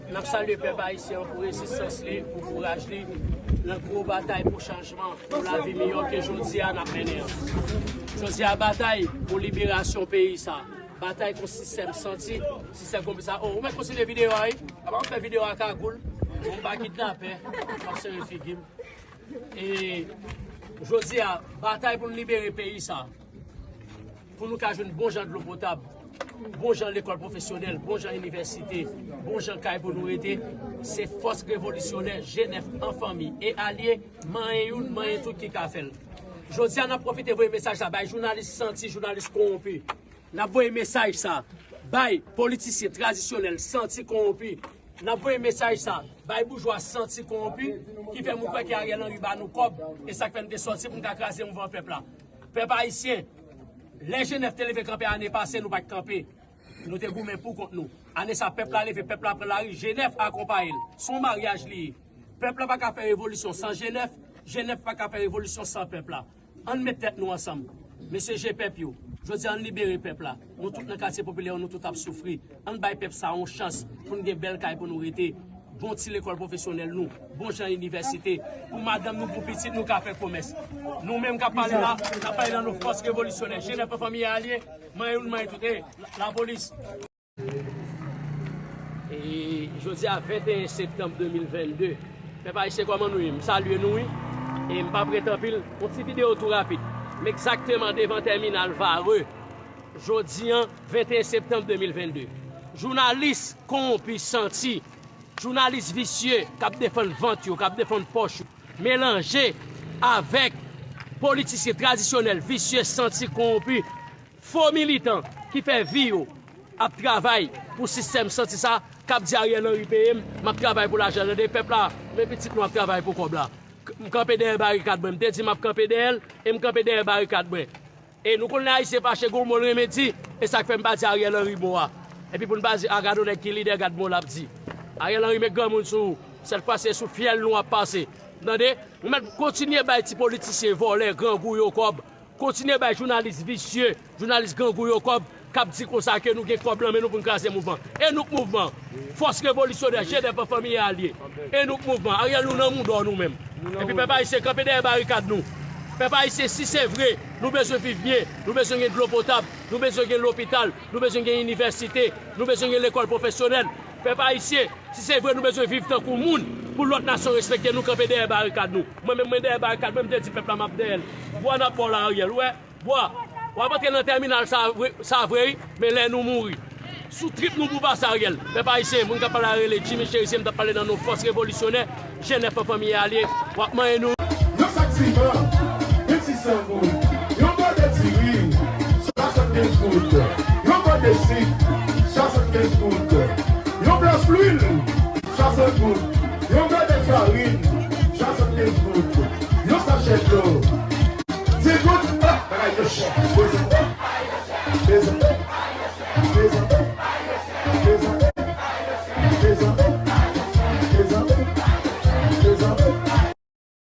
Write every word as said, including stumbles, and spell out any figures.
N ap salye pèp ayisyen an pou rezistans li, pou kouraj li nan gwo batay pou chanjman, pou lavi miyò ke jodi a n ap mennen an. Jodi a, batay pou liberasyon peyi sa, batay kont sistèm santi, sistèm konplis sa. Oh, ou mèt kontinye videyo a, wi. Apa m fè videyo a kagoul, m pa kidnapè, m ap sere figi m. E jodi a, batay pou n libere peyi sa, pou nou ka jwenn bon jan dlo potab, bon jan lekòl pwofesyonèl, bon jan inivèsite, bon jan kay pou nou rete, se fòs revolisyonè G nèf an fanmi e alye, manyen youn, manyen tout ki ka fè l. Jodi a, n ap pwofite voye mesaj la bay jounalis santi, jounalis kowonpi. N ap voye mesaj sa bay politisyen tradisyonèl santi kowonpi. N ap voye mesaj sa bay boujwa santi kowonpi ki fè moun kwè ke Ariel Henry ba nou kòb, e sa k fè n te sòti pou n ka kraze mouvman pèp la. Pèp ayisyen, lè G nèf te leve kanpe ane pase, nou pa t kanpe. Nou te goumen pou kont nou. Ane sa, pèp la leve, pèp la pran lari, G nèf akonpaye l. Se yon maryaj li ye. Pèp la pa ka fè revolisyon san G nèf, G nèf pa ka fè revolisyon san pèp la. Ann met tèt nou ansanm. Mesye G pèp yo, jodi a ann libere pèp la. Nou tout nan katye popilè yo, nou tout ap soufri. Ann bay pèp sa yon chans pou n gen bèl kay pou nou rete. Bon ti lekòl pwofesyonèl nou, bon jan inivèsite. Pou madanm nou, pou pitit nou ka fè komès. Nou menm k ap pale la, n ap pale nan non fòs revolisyonè. G nèf an fanmi e alye, manyen youn, manyen tout. E, la, lapolis. E jodi a, venteyen septanm de mil vennde, pèp ayisyen, kòman nou ye? M salye nou, wi. E m p ap rete anpil. Yon ti videyo tou rapid. M egzakteman devan tèminal Varreux. Jodi a, venteyen septanm de mil vennde, jounalis kowonpi santi, jounalis visye k ap defann vant yo, k ap defann pòch yo, melanje avèk politisyen tradisyonèl visye santi kowonpi, fo militan ki fè vi yo ap travay pou sistèm santi sa, k ap di Ariel Henry peye m, m ap travay pou lajan. Tande pèp la, men pitit nou ap travay pou kòb la. M kanpe dèyè barikad mwen, m te di m ap kanpe dèyè l, e m kanpe dèyè barikad mwen. E nou konn lè Ayisyen fache, gen yon mo l renmen di, e sa k fè m pa di Ariel Henry mo a. Epi pou n pa di, a, gad yon nèg ki lidè, gad mo l ap di. Ariel Henry met granmoun sou ou, sèt fwa se sou fyèl nou w ap pase. Tande? Ou mèt kontinye bay ti politisyen vòlè, grangou yo kòb. Kontinye bay jounalis visye, jounalis grangou yo kòb, k ap di konsa ke nou gen kòb nan men nou pou n kraze mouvman. E nou k mouvman. Fòs revolisyonè, G nèf an fanmi e alye. E nou k mouvman. Ariel, nou nan mouda w nou menm. Epi pèp ayisyen, kanpe dèyè barikad nou. Pèp ayisyen, si se vre, nou bezwen viv byen, nou bezwen gen dlo potab, nou bezwen gen lopital, nou bezwen gen inivèsite, nou bezwen gen lekòl pwofesyonèl. Pèp ayisyen, si se vre nou bezwen viv tankou moun, pou lòt nasyon respekte nou, kanpe dèyè barikad nou. Mwen menm, mwen dèyè barikad mwen, m te di pèp la m ap dèyè l. Bwa n ap ba w la, Ariel, ou wè? Bwa, w ap antre nan tèminal sa vre, sa vre, wi, men lè nou mouri, sou trip nou pou pase, Ariel. Pèp ayisyen, moun k ap pale a rele Jimmy Cherizier, m t ap pale nan non fòs revolisyonè, G nèf an fanmi e alye, w ap manyen nou. Yon sak siman, vennsis san goud. Yon gòdè diri, swasannkenz goud. Yon gòdè sik, swasannkenz goud. Yon blas lwil, swasant goud. Yon gòdè farin, swasannkenz goud. Yon sachè dlo, dis goud. Ah, bagay yo chè. Mezanmi.